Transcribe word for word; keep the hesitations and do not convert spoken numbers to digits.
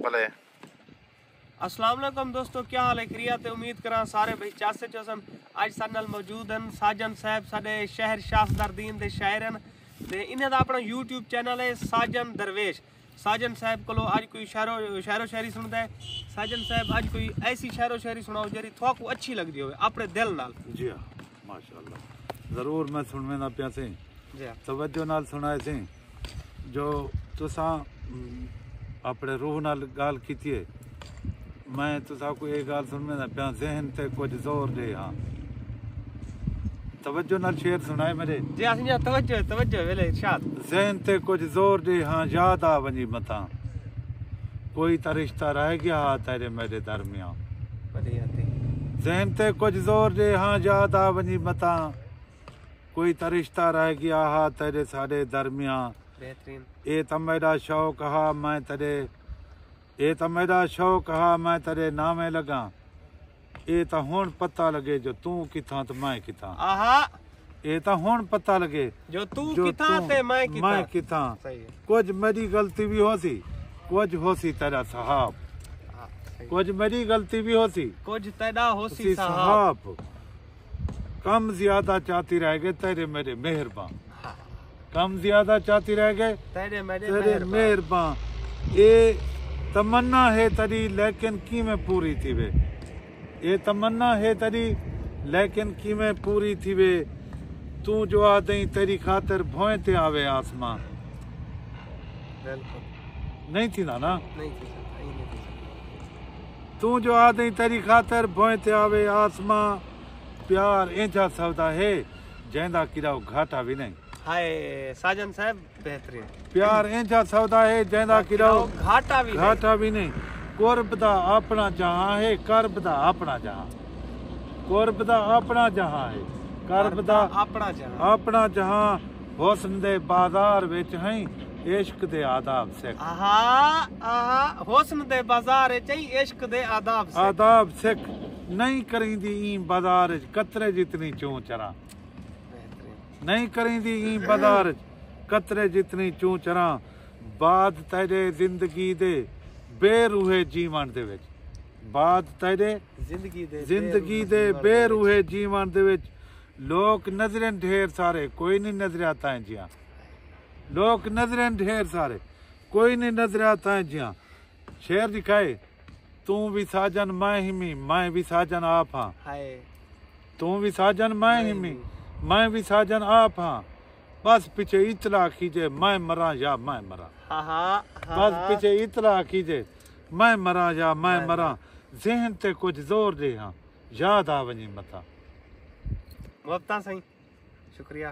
بھلے۔ السلام علیکم دوستو، کیا حال ہے؟ خیریت ہے؟ امید کراں سارے بھائی چس وچ ہوسن۔ اڄ ساݙے نال موجود ہن ساجن صاحب، ساݙے شہر شاہ صدر دین دے شاعر ہن، تے انہاں دا اپݨا یوٹیوب چینل ہے ساجن درویش۔ ساجن صاحب کولو اڄ کوئی شعر و، شعر و شاعری سݨدا ہے۔ ساجن صاحب، اڄ کوئی ایسی شعر و شاعری سݨاؤ جیڑھی تھاکوں اچھی لڳدی ہووے اپݨے دل نال۔ جی ہاں، ماشاءاللہ۔ ضرور میں سݨویندا پیاں سئیں۔ جی ہاں۔ توجہ نال سݨائے سئیں۔ جو تساں، ام، اپݨے روح نال ڳالھ کیتی ہے، میں تساکوں اے ڳالھ سݨویندا پیاں، ذہن تے کجھ زور ݙے ہاں۔ توجہ نال شعر سݨائے میݙے۔ جی ہاں سئیں، توجہ، توجہ، ویلے ارشاد۔ ذہن تے کجھ زور ݙے ہاں، یاد آ ونڄی متاں۔ کوئی تاں رشتہ رہ ڳیا ہا تیݙے میݙے درمیان۔ ودیع تے۔ ذہن تے کجھ زور ݙے ہاں، یاد آ ونڄی متاں۔ کوئی تاں رشتہ رہ ڳیا ہا تیݙے ساݙے درمیان۔ بہترین۔ اے تاں میݙا شوق ہا میں تیݙے، اے تاں میݙا شوق ہا میں تیݙے ناویں لڳاں۔ اے تاں ہݨ پتہ لڳے جو توں کتھاں تے میں کتھاں۔ آہا۔ اے تاں ہݨ پتہ لڳے جو توں جو کتھاں توں تے میں میں کتھاں۔ کتھاں۔ صحیح ہے۔ کجھ میݙی غلطی وی ہوسی، کجھ ہوسی تیݙا صحاب۔ ہاں، صحیح۔ کجھ میݙی غلطی وی ہوسی، کجھ تیݙا ہوسی ہوسی صحاب۔ صحاب۔ کم زیادہ چاتی رہ ڳئے تیݙے میݙے مہربان۔ ہاں۔ کم زیادہ چاتی رہ ڳئے تیݙے میݙے تیݙے مہربان۔ مہربان۔ اے تمنا ہے تیݙی لیکن کیویں پوری تھیوے؟ اے تمنا ہے تیݙی، لیکن کیویں پوری تھیوے؟ توں جو آہدیں تیݙی خاطر بھوئیں تے آوے آسمان۔ بالکل۔ نہیں تھیندا نا؟ نہیں تھی سڳدا، ایں نہیں تھی سڳدا۔ توں جو آہدیں تیݙی خاطر بھوئیں تے آوے آسمان۔ پیار اینجھا سودا ہے، جیندا کݙاہوں گھاٹا وی نہیں۔ ہائے، ساجن صاحب، بہترین۔ پیار اینجھا سودا ہے، جیندا کݙاہوں گھاٹا وی نہیں۔ گھاٹا وی نہیں۔ قرب دا اپݨا جہاں ہے، کرب دا اپݨا جہاں۔ قرب دا اپݨا جہاں ہے، کرب کرب دا دا اپݨا جہاں۔ اپݨا جہاں۔ حسن دے بازار وچ ہیں عشق دے آداب سکھ۔ آہا، آہا، حسن دے بازار وچ ہیں عشق دے آداب سکھ۔ آداب سکھ۔ نہیں کریندی ایں بازار وچ قطرے جتنی چوں چراں۔ بہترین۔ نہیں کریندی ایں بازار وچ قطرے جتنی چوں چراں۔ بعد تیݙے زندگی دے بے روحے جیوݨ دے وچ۔ بعد تیݙے زندگی دے بے زندگی روحے دے جیوݨ بے دے وچ۔ روحے جیوݨ دے وچ۔ لوک نظرن ڈھیر سارے، کوئی نہیں نظریا تائیں جیاں۔ لوک نظرن ڈھیر سارے، کوئی نہیں نظریا تائیں جیاں۔ شعر لکھائے، توں وی ساجن میں ہمی، میں وی ساجن آپ ہاں۔ ہائے۔ توں وی ساجن میں میں ہمی، ہمی۔ میں وی ساجن آپ ہاں۔ بس پچھے اطلاع کیجے، میں مراں یا میں مراں۔ ہاں ہاں، ہاں بس ہاں۔ پچھے اطلاع کیجے، میں مراں یا میں میں مراں۔ مراں۔ ذہن تے کجھ زور ݙے ہاں، یاد آ ونڄی متاں۔ محبتاں سئیں، شکریہ۔